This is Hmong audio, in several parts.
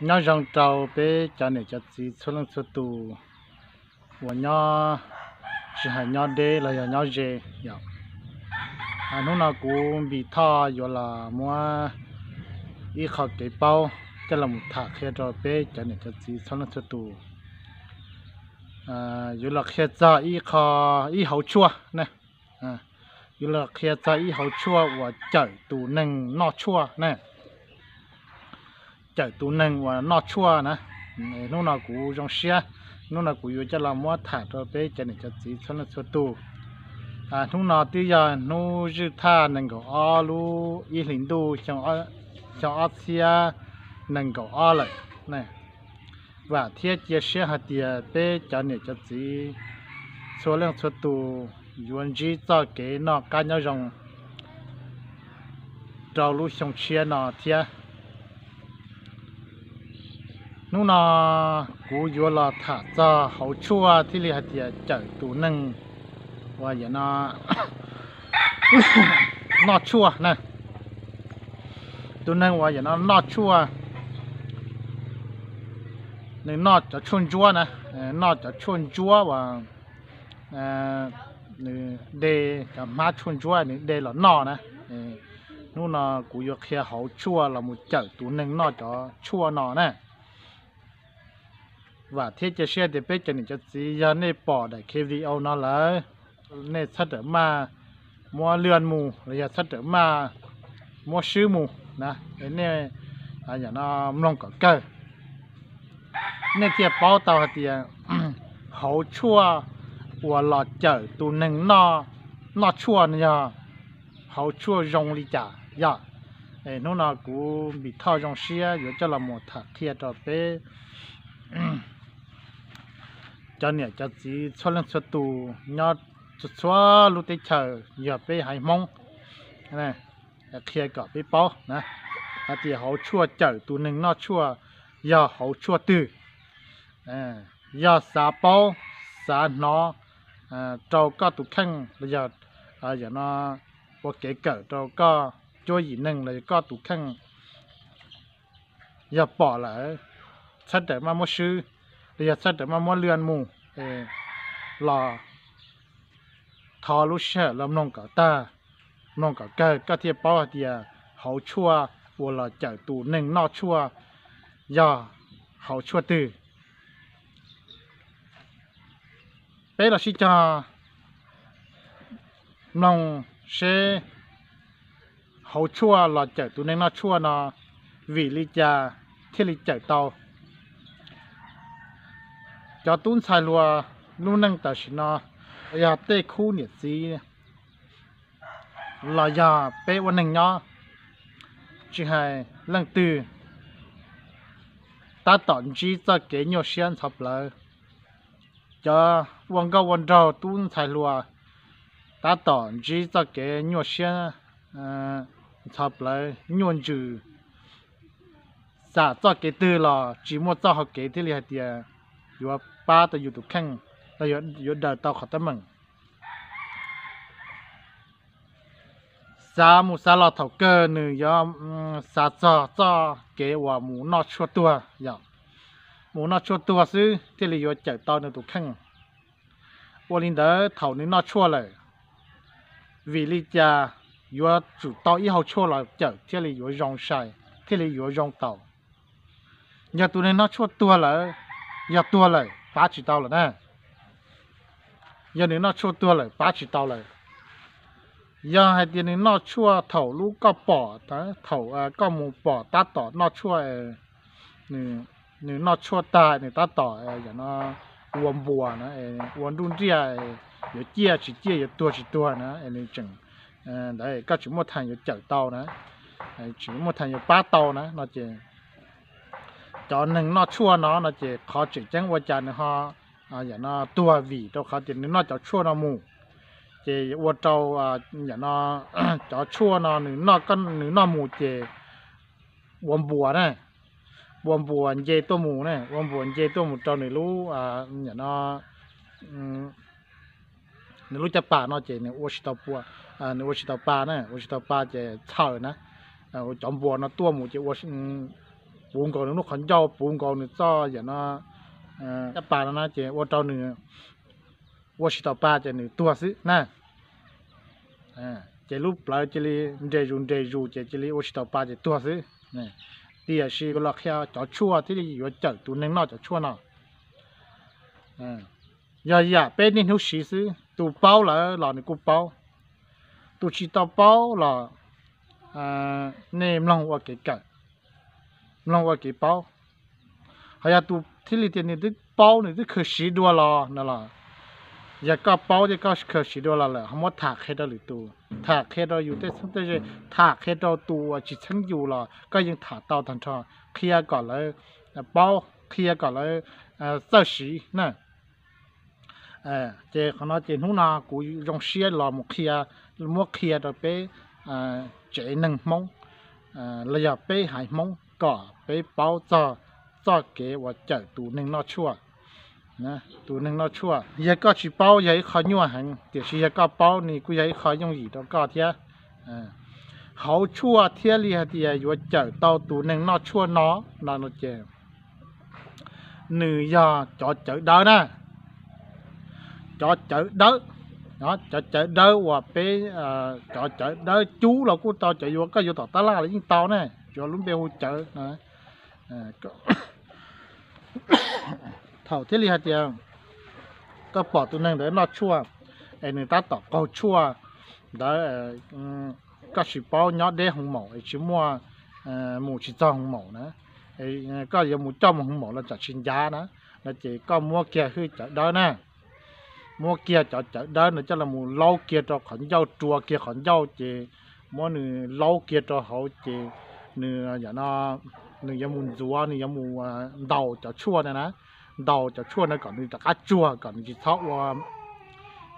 Nyob zoo rau peb cov niam cov txiv txhua leej txhua tus uas nyob, tsis hais nyob deb los yog nyob ze yom. Hnub no kuv Npis Thoj yuav los muab ib qho kev paub coj los tham qhia rau peb cov niam cov txiv txhua leej txhua tus. Yuav los qhia txog ib qho, ib hauv tshuaj na. Yuav los qhia txog ib hauv tshuaj uas cawm tus neeg noj tshuaj na. Cawm tus neeg uas noj tshuaj na. Hnub no kuv zoo siab, hnub no kuv yuav coj los muab tham rau peb cov niam cov txiv txhua leej txhua tus. Hnub no twb yog hnub zwj thaj nees nkaum ob lub ib hlis ntuj xyoo ob txhiab nees nkaum ob lawm. Vam thiab cia siab hais tias peb cov niam cov txiv txhua leej txhua tus yuav ntsib txoj kev noj qab nyob zoo rau lub xyoo tshiab no thiab. Hnub no kuv yuav los tham txog hauv tshuaj thiaj li hais tias cawm tus neeg uas yam no noj tshuaj na. Tus neeg uas yam no noj tshuaj, nws noj cov tshuaj ntsuab na, noj cov tshuaj ntsuab uas nws de cov hmab tshuaj ntsuab nws de los noj na. Hnub no kuv yuav qhia hauv tshuaj los mus cawm tus neeg noj cov tshuaj no na. Vam thiab cia siab tias peb cov niam cov txiv yog nej pom daim video no lawm, nej txhob rawm maj muab lwj mus los yog txhob rawm maj muab swb mus na. Nej yam no mloog kom kawg, nej thiaj paub tau hais tias hauv tshuaj uas los cawm tus neeg noj tshuaj no yog hauv tshuaj zoo li cas yog. Hnub no kuv Npis Thoj zoo siab yuav coj los mus tham qhia rau peb cov niam cov txiv txhua leej txhua tus nyob txhua lub teb chaws yog peb haiv Hmoob qhia kom peb paub na, hais tias hauv tshuaj cawm tus neeg noj tshuaj yog hauv tshuaj twg. Yog xav paub, xav hnov rau koj tus kheej los yog yam no ua kev kawm rau koj cuab yim neeg los yog koj tus kheej, yog pom lawm txhob rawm maj muab swb los yog txhob rawm maj muab lwj mus, los thov lub sij hawm los mloog kom tag, mloog kom kawg koj thiaj paub hais tias hauv tshuaj uas los cawm tus neeg noj tshuaj yog hauv tshuaj twg. Peb los sib cog mloog seb hauv tshuaj los cawm tus neeg noj tshuaj no vim li cas thiaj li cawm tau. Cov tub ntxhais hluas lub neej tam sim no, yog tej khub niam txiv los yog peb ua neeg nyob, tsis hais leej twg, tab tom ntsib txoj kev nyuaj siab ntxhov plawv. Cov ua nkauj ua nraug tub ntxhais hluas tab tom ntsib txoj kev nyuaj siab ntxhov plawv nyuaj ntsws, xam txoj kev twg los tsis muaj txoj hau kev thiaj li hais tias yuav pab tau yus tus kheej los yuav daws tau qhov teeb meem. Xav mus xav los thaum kawg nws yuav xav txog txoj kev uas mus noj tshuaj tuag yom. Mus noj tshuaj tuag xwb thiaj li yuav cawm tau nws tus kheej. Ua li ntawd thaum nws noj tshuaj lawm, vim li cas yuav tsum tau ib hau tshuaj los cawm thiaj li yuav zoo sai, thiaj li yuav zoo tau? Yog tus neeg noj tshuaj tuag lawm, yog tuag lawm pab tsis tau lawm na. Yog nws noj tshuaj tuag lawm pab tsis tau lawm. Yog hais tias nws noj tshuaj thaum lub koj pom, thaum koj mus pom tab tom noj tshuaj, nws noj tshuaj tag nws tab tom yam no ua npuas na, ua nruj nriaj, yuav ciaj tsis ciaj yuav tuag tsis tuag na, nws tseem ntawd koj tsis muaj thaaj yuav cawm tau na, tsis muaj thaaj yuav pab tau na no ces cov neeg noj tshuaj no no ces qhov tseem ceeb ua cas nws ho yam no tuag vim rau qhov tias nws noj cov tshuaj no mus, ces ua rau yam no cov tshuaj no nws noj mus ces ua npuas na, ua npuas nce tuaj mus na, ua npuas nce tuaj mus rau nws lub yam no nws lub caj pas no ces nws ua tsis tau pa, nws ua tsis tau pa na, ua tsis tau pa ces txhaws na. Cov npuas no tuaj mus ces ua puv nkaus nws lub qhov ncauj, puv nkaus nws txoj yam no, caj pas no na, ces ua rau nws ua tsis tau pa ces nws tuag xwb na. Ces lub plawv cia li nres zus nres zus ces cia li ua tsis tau pa ces tuag xwb. Tiam sis los qhia cov tshuaj thiaj li yuav cawm tus neeg noj cov tshuaj no. Yog yam peb niaj hnub siv xwb, tus paub lawm los nws kuj paub, tus tsis tau paub los nej mloog ua kev kawm, mloog ua kev paub. Ho yog tus thiaj li tias nws twb paub, nws twb khaws siv dua los no los, yog koj paub thiab koj khaws siv dua los lawm ho muab tham qhia rau lwm tus, tham qhia rau yus tej txheeb tej ze, tham qhia rau tus uas tsis txheeb yus los koj yeej tham tau tag nrho, qhia kom lawv paub, qhia kom lawv txawj siv na. Ces qhov no ces hnub no kuv zoo siab los mus qhia, muab qhia rau peb tsev neeg Hmoob los yog peb haiv Hmoob kom peb paub txog txoj kev uas cawm tus neeg noj tshuaj. Tus neeg noj tshuaj, yog koj tsis paub yog ib qho nyuaj heev, tiam sis yog koj paub nws kuj yog ib qho yooj yim rau koj thiab. Hauv tshuaj thiaj li hais tias yuav cawm tau tus neeg noj tshuaj no, no ces nws yog cov cawv dawb na, cov cawv dawb, cov cawv dawb uas peb, cov cawv dawb cub los kuj tau, cov yuav koj yuav tom tab laj los yeej tau ne, tsuav lub npe hu cawv. Thaum thiaj li hais tias koj pom tus neeg ntawd noj tshuaj es nws tab tom qaug tshuaj ntawd, koj tsis paub nyob deb hoo maum es tsis muaj, mus tsis txog hoo maum na, koj yuav mus coj mus hoo maum los tsam tsis ncav na, no ces koj muab kiag hwj cawv dawb na, muab kiag cov cawv dawb no coj los mus laub kiag rau qhov ncauj, rua kiag qhov ncauj ces muab nws laub kiag rau hauv ces nws, nws yuav mus ntxuav, nws yuav mus ntaus cov tshuaj na, ntaus cov tshuaj no kom nws rov qab tsuag, kom nws tsis txhob ua,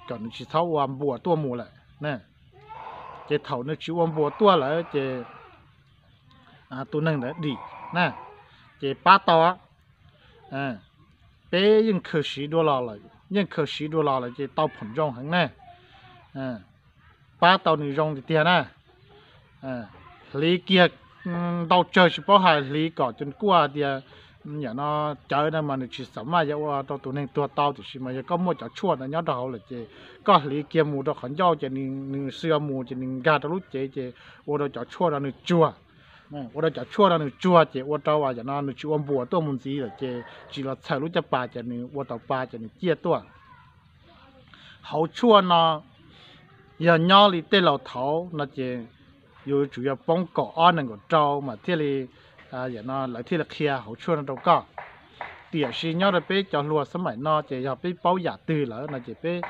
kom nws tsis txhob ua npuas tuaj mus lawm. Ces thaum nws tsis ua npuas tuaj lawm ces tus neeg ntawd dim na, ces pab tau. Peb yeej khaws siv dua los lawm, yeej khaws siv dua los lawm ces tau phoom zoo heev na. Pab tau nws zoo tiag tiag na. Hliv kiag ntau tsawg tsis paub hais, hliv kom cov kuaj tias yam no cawv no mas nws tsis xam maj yuav ua rau tus neeg tuag tau, tiam sis mas yog koj muaj cov tshuaj ntawd nyob rau hauv lawm ces koj hliv kiag mus rau qhov ncauj ces nws xwb mus ces nws nkag rau lub cev ces ua rau cov tshuaj no nws tsuag. Ua rau cov tshuaj no nws tsuag ces ua rau yam no nws tsis ua npuas tuaj mus ntxiv lawm ces tsis los txhawm lub caj pas ces nws ua tau pa ces nws ciaj tuaj. Hauv tshuaj no yog nyob li tej laus thaud no ces yuav tsum yog poob kaum ob nees nkaum rau mas thiaj li, yam no lawv thiaj li qhia hauv tshuaj no rau koj. Tiam sis nyob rau peb cov hluas xab maim no ces yog peb paub yam twg lawm no ces peb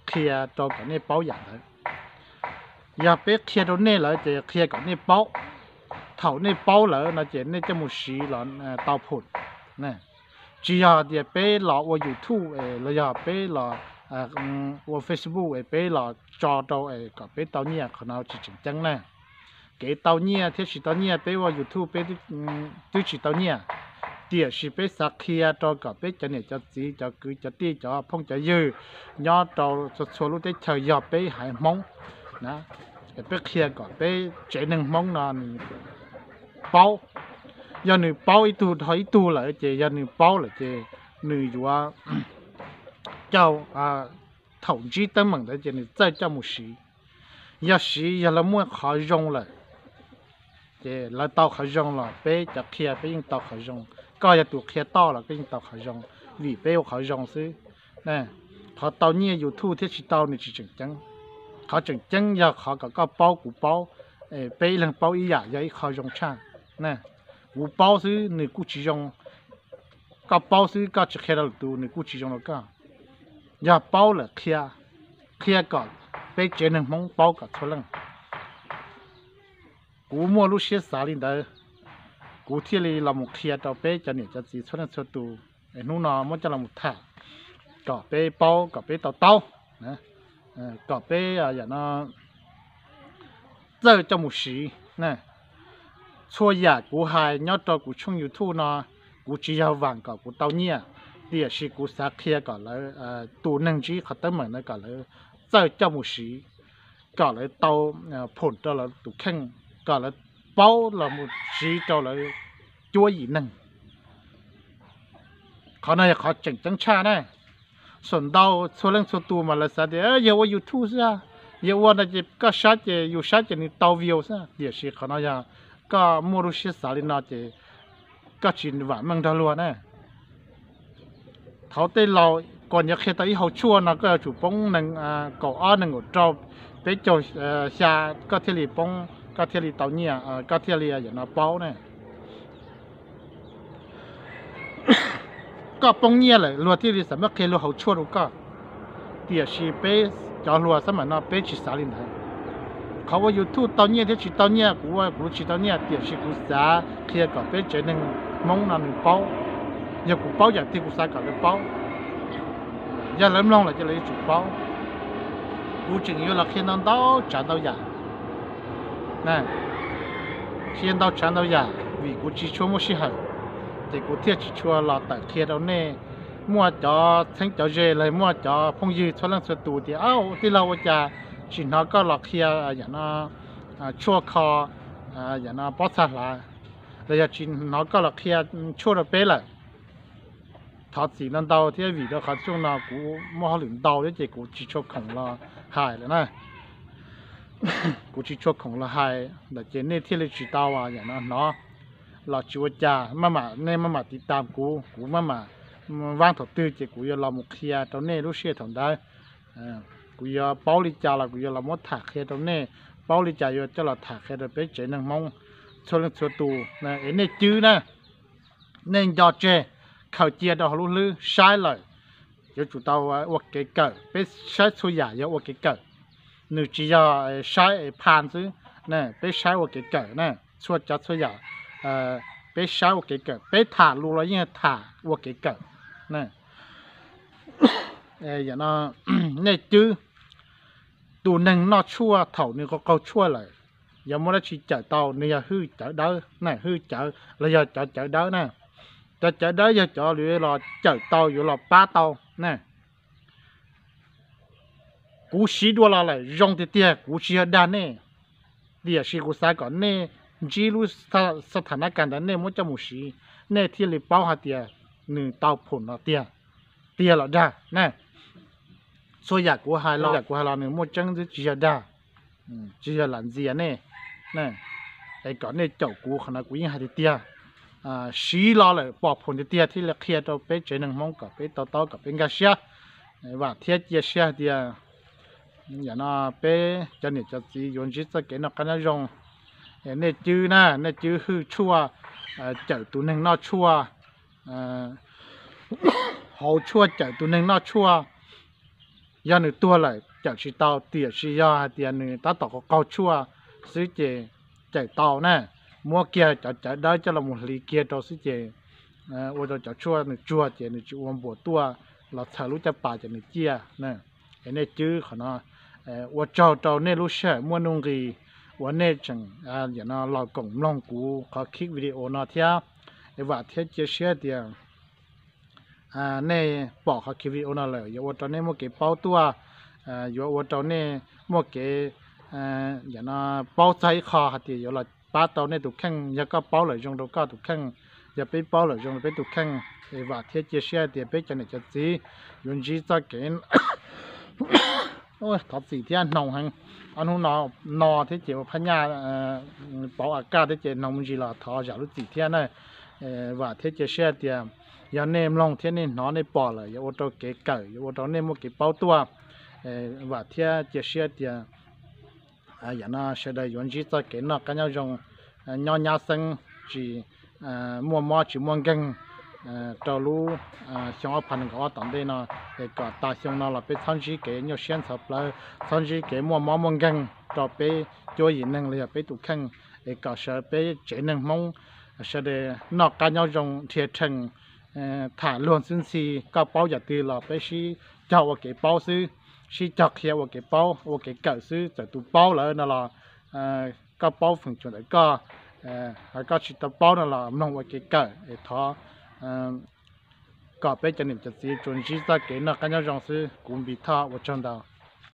qhia rau kom nej paub yam ntawd. Yog peb qhia rau nej lawm ces qhia kom nej paub. Thaum nej paub lawm no ces nej coj mus siv los tau phoom. Tsis yog tias peb los ua YouTube los yog peb los ua Facebook es peb los tso rau es kom peb tau nyiaj, qhov no tsis tseem ceeb na. Kev tau nyiaj thiab tsis tau nyiaj, peb ua YouTube peb twb tsis tau nyiaj, tiam sis peb xav qhia rau kom peb cov niam cov txiv, cov kwv cov tij, cov phooj cov ywg nyob rau txhua txhua lub teb chaws yog peb haiv Hmoob na, peb qhia kom peb tsev neeg Hmoob no nws paub. Yog nws paub ib tug dhau ib tug lawm ces yog nws paub lawm ces nws yuav coj, thaum ntsib teeb meem ntawd ces nws txawj coj mus siv. Yog siv yog lawv muaj qhov zoo lawm ces lawv tau qhov zoo los peb cov qhia peb yeej tau qhov zoo. Koj yog tus qhia toj los koj yeej tau qhov zoo, vim peb ua qhov zoo xwb. Qhov tau nyiaj YouTube thiab tsis tau nws tsis tseem ceeb. Qhov tseem ceeb yog qhov kom koj paub kuv paub, peb ib leeg paub ib yam yog ib qho zoo tshaj. Kuv paub xwb nws kuj tsis zoo, koj paub xwb koj tsis qhia rau lwm tus nws kuj tsis zoo rau koj. Yog paub lawm qhia, qhia kom peb tsev neeg Hmoob paub kom txhua leej. Kuv muaj lub siab xav li ntawd, kuv thiaj li los mus qhia rau peb cov niam cov txiv txhua leej txhua tus. Hnub no muab coj los mus tham kom peb paub, kom peb tau taub, kom peb yam no txawj coj mus siv. Txhua yam kuv hais nyob rau kuv tshooj YouTube no, kuv tsis yog vam kom kuv tau nyiaj, tiam sis kuv xav qhia kom lawv, tus neeg ntsib qhov teeb meem no kom lawv txawj coj mus siv, kom lawv tau phoom rau lawv tus kheej, kom lawv paub los mus siv rau lawv cuab yim neeg. Qhov no yog qhov tseem ceeb tshaj na. Saum ntau txhua leej txhua tus mas lawv xav tias yog ua YouTube xwb, yog ua no ces koj saib ces yus saib ces nws tau view xwb, tiam sis qhov no yog koj muaj lub siab xav li no ces koj tsis vam meej nrog luag na. Thaum tej laus kuas yuav qhia tau ib hau tshuaj no koj yuav tsum poob nees kaum ob nees kaum rau, peb caug xya, koj thiaj li poob, koj thiaj li tau nyiaj, koj thiaj li yam no paub ne. Koj poob nyiaj lawm luag thiaj li xav muab qhia luag hauv tshuaj rau koj. Tiam sis peb cov hluas xab mam no peb tsis xav li ntawd. Qhov ua YouTube tau nyiaj thiab tsis tau nyiaj, kuv ua kuv tsis tau nyiaj tiam sis kuv xav qhia kom peb tsev neeg Hmoob no nws paub. Yog kuv paub yam twg kuv xav kom lawv paub. Yog lawv mloog lawm ces lawv yuav tsum paub. Kuv tseem yuav los qhia ntau ntau tsav ntau yam, qhia ntau tsav ntau yam vim kuv tsis tshua muaj sij hawm, ces kuv thiaj tsis tshua los tawm qhia rau nej. Muaj cov txheeb cov ze los muaj cov phooj ywg txhua leej txhua tus tias, Au, tij laug, ua cas tsis hnov koj los qhia yam no tshuaj kho, yam no pob txha hlav, los yog tsis hnov koj los qhia tshuaj rau peb lawm? Thov txim ntau ntau thiab vim rau qhov xyoo no kuv muaj hauj lwm ntau thiab ces kuv tsis tshua khoom los hais lawm na. Kuv tsis tshua khoom los hais lawm ces nej thiaj li tsis tau yam no hnov. Los tsis ua cas, maj mam, nej maj mam tiv tas kuv, kuv maj mam vaab thaum twg ces kuv yuav los mus qhia rau nej lub sij hawm thaum ntawd. Kuv yuav paub li cas los kuv yuav los muab tham qhia rau nej, paub li cas yuav coj los tham qhia rau peb tsev neeg Hmoob txhua leej txhua tus. Es nej cwb na, nej nco tseg, khaws cia rau hauv lub hlwb, saib lawm yuav tsum tau ua kev kawm. Peb saib txhua yam yog ua kev kawm, nws tsis yog saib pha xwb, peb saib ua kev kawm na. Txhua cov txhua yam peb saib ua kev kawm, peb tham lus los yeej tham ua kev kawm. Nej cwb, tus neeg noj tshuaj thaum nws qaug qaug tshuaj lawm, yog muaj dab tsi cawm tau? Nws yog hwj cawv dawb na, hwj cawv los yog cov cawv dawb na. Cov cawv dawb yog cov yuav los cawm tau, yuav los pab tau na. Kuv siv dua los lawm zoo tiag tiag, kuv tsis yog dag nej, tiam sis kuv xav kom nej ntsib lub xab tham nab kas ntawd nej muab coj mus siv, nej thiaj li paub hais tias nws tau phoom no tiag, tiag los dag na. Txhua yam kuv hais los, yam kuv hais los nws muaj tseeb xwb, tsis yog dag, tsis yog lam ntxias nej. Es kom nej caum kuv qhov no kuv yeej hais tiag tiag. Siv los lawm pom phoom tiag tiag thiaj li qhia rau peb tsev neeg Hmoob kom peb to taub kom peb nkag siab. Vam thiab cia siab hais tias yam no peb cov niam cov txiv yuav ntsib txoj kev noj qab nyob zoo. Nej cwb na, nej cwb hwj tshuaj cawm tus neeg noj tshuaj, hauv tshuaj cawm tus neeg noj tshuaj. Yog nws tuag lawm cawm tsis tau, tiam sis yog hais tias nws tab tom qaug qaug tshuaj xwb ces cawm tau na. Muab kiag cov cawv dawb coj los mus hliv kiag rau xwb ces ua rau cov tshuaj nws tsuag ces nws tsis ua npuas tuaj los txhaws lub caj pas ces nws ciaj. Es nej cwb qhov no, ua tsaug rau nej lub sij hawm muaj nuj nqis uas nej tseem los koom mloog kuv qhov clip video no thiab. Es vam thiab cia siab tias nej pom qhov clip video no lawm yuav ua rau nej muaj kev paub tuaj, yuav ua rau nej muaj kev yam no paub txog ib qho hais tias yuav los pab tau nej tus kheej. Yog koj paub lawm zoo rau koj tus kheej, yog peb paub lawm zoo rau peb tus kheej. Es vam thiab cia siab hais tias peb cov niam cov txiv yuav ntsib txoj kev thov txim thiab hnoos heev. Ob hnub no no thiab ces ua phab nyaj pauv a kaj thiab ces hnoos me ntsis los thov zam lub txim thiab na. Vam thiab cia siab tias yog nej mloog thiab nej hnov nej pom lawm yuav ua rau kev kawm, yuav ua rau nej muaj kev paub tuaj. Vam thiab cia siab tias yam no sawv daws yuav ntsib txoj kev noj qab nyob zoo, nyob nyab xeeb, tsis muaj mob tsis muaj nkeeg rau lub xyoo ob phav nees nkaum ob tom ntej no. Es kom tas xyoo no los peb txhob ntsib kev nyuaj siab ntxhov plawv, txhob ntsib kev muaj mob muaj nkeeg rau peb cuab yim neeg los yog peb tus kheej. Es kom sawv peb tsev neeg Hmoob sawv daws noj qab nyob zoo, nrhiav rhees, tham luag xwb ntxhi. Koj paub yam twg los peb sib cog ua kev paub xwb, sib cog qhia ua kev paub ua kev kawm xwb. Txawm tus paub lawm no los koj paub feem tsum ntawm koj, hos koj tsis tau paub no los mloog ua kev kawm. Es thov kom peb cov niam cov txiv tsuas ntsib txoj kev noj qab nyob zoo xwb. Kuv Npis Thoj ua tsaug ntau.